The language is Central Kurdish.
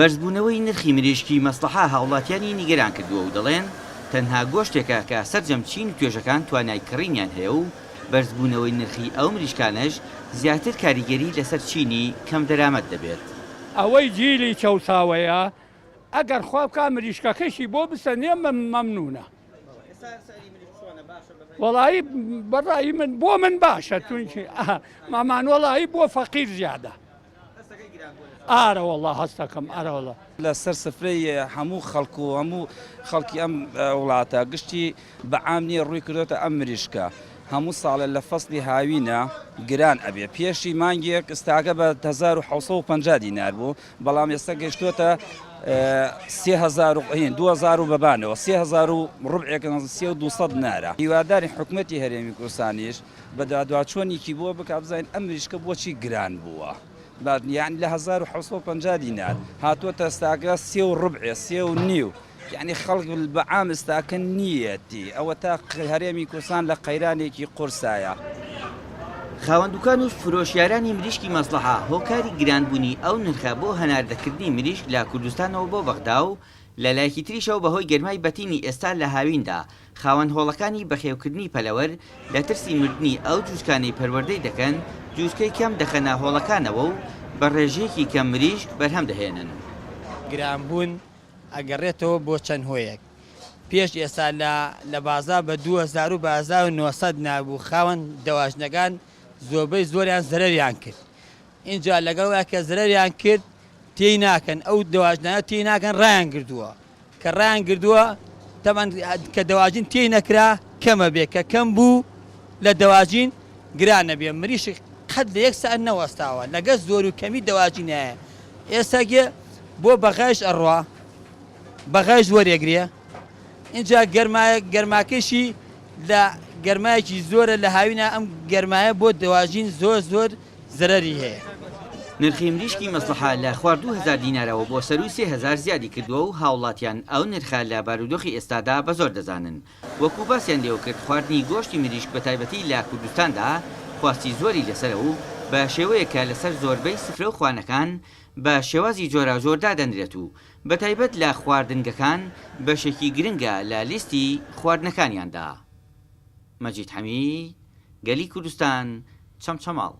بەرزبوونەوەی نرخی مریشکی مەسڵەحە هاوڵاتیانی نیگەران کردووە و دەڵێن، تەنها گۆشتێکە کە سەرجەم چین و توێژەکان توانای کڕینیان هەیە و بەرزبوونەوەی نرخی ئەو مریشکانەش زیاتر کاریگەری لەسەر چینی کەمدەرامەت دەبێت. ئەوەی جیلی چەوساوەیە ئەگەر خوا بکا مریشکەکەشی بۆ بسەنێ مەمنونە. وەڵایی بەڕایی من بۆ من باشە چونکی مامان وەڵایی بۆ فەقیر زیادە. ئارە وەڵا هەستەکەم ئارە وەڵا. لە سەر سفرەی هەموو خەڵک و هەموو خەڵکی ئەم وڵاتە گشتی بە عام نیە ڕووی کردۆتە ئەم مریشکە هەموو ساڵێ لە فەسڵی هاوینە گران ئەبێ پێشی مانگێک ستاکە بە 1750 دینار بوو بەڵام ئێستا گەشتۆتە 3000 و 2000 و بەبانەوە 3000 و ڕبعێک 3200 نارە هیوادارین حکومەتی هەرێمی کوردستانیش بەدواداچۆنیکی بۆ بکا بزانین ئەم مریشکە بۆچی گران بووە با یانی لە 1750 دینار هاتووەتە ستاکە سێ و ڕبعێ سێ و نیو یعنی خەڵک بە عام ستاکە نییەتی ئەوە تا هەرێمی کوردستان لە قەیرانێکی قورسایە. خاوەن دوکان و فرۆشیارانی مریشکی مەسڵەحە هۆکاری گرانبوونی ئەو نرخە بۆ هەناردەکردنی مریشک لە کوردستانەوە بۆ بەغدا و لە لایەکی تریشەوە بەهۆی گەرمای بەتینی ئێستا لە هاویندا خاوەن هۆڵەکانی بەخێوکردنی پەلەوەر لە ترسی مردنی ئەو جوجکانەی پەروەردەی دەکەن، جوجکەی کەم دەخەنە هۆڵەکانەوە و بە ڕێژەیەکی کەم مریشک بەرهەم دەهێنن. گرانبوون ئەگەڕێتەوە بۆ چەند هۆیەک، پێش ئێستا لە لە بازاڕ بە 2000 و بە 1900 نابوو، خاوەن دەواجنەکان زۆربەی زۆریان زەرەریان کرد، ئینجا لەگەڵ ئەوەیا کە زەرەریان کرد تێی ناکەن، ئەو دەواجنانە تێی ناکەن ڕایان گردووە، کە ڕایان گردووە تەبعەن کە دەواجین تێی نەکرا کەمە بێ کە کەم بوو لە دەواجین گران نەبێ مریشک قەت لە یەک سەعات نەوەستاوە لەگەر زۆر و کەمی دەواجین هەیە ئێستا گێ بۆ بەغایش ئەڕوا بەغایش وەرێگرێ ئینجا گەرمایە گەرماکەشی لە گەرمایەکی زۆرە لە هاوینا ئەم گەرمایە بۆ دەواجین زۆر زۆر زەرەری هەیە. نرخی مریشکی مەسڵەحە لە خوار 2000 دینارەوە بۆ سەرووی 3000 زیادی کردووە و هاوڵاتیان ئەو نرخە لە بارودۆخی ئێستادا بە زۆر دەزانن. وەکو باسیان لێوەکرد خواردنی گۆشتی مریشک بەتایبەتی لە کوردستاندا خواستی زۆری لەسەرە و بە شێوەیەک کە لەسەر زۆربەی سفرە و خوانەکان بە شێوازی جۆراوجۆر دادەنرێت و بەتایبەت لە خواردنگەکان بەشێکی گرنگە لە لیستی خواردنەکانیاندا. مەجید حەمید، گەلی کوردستان، چەمچەماڵ.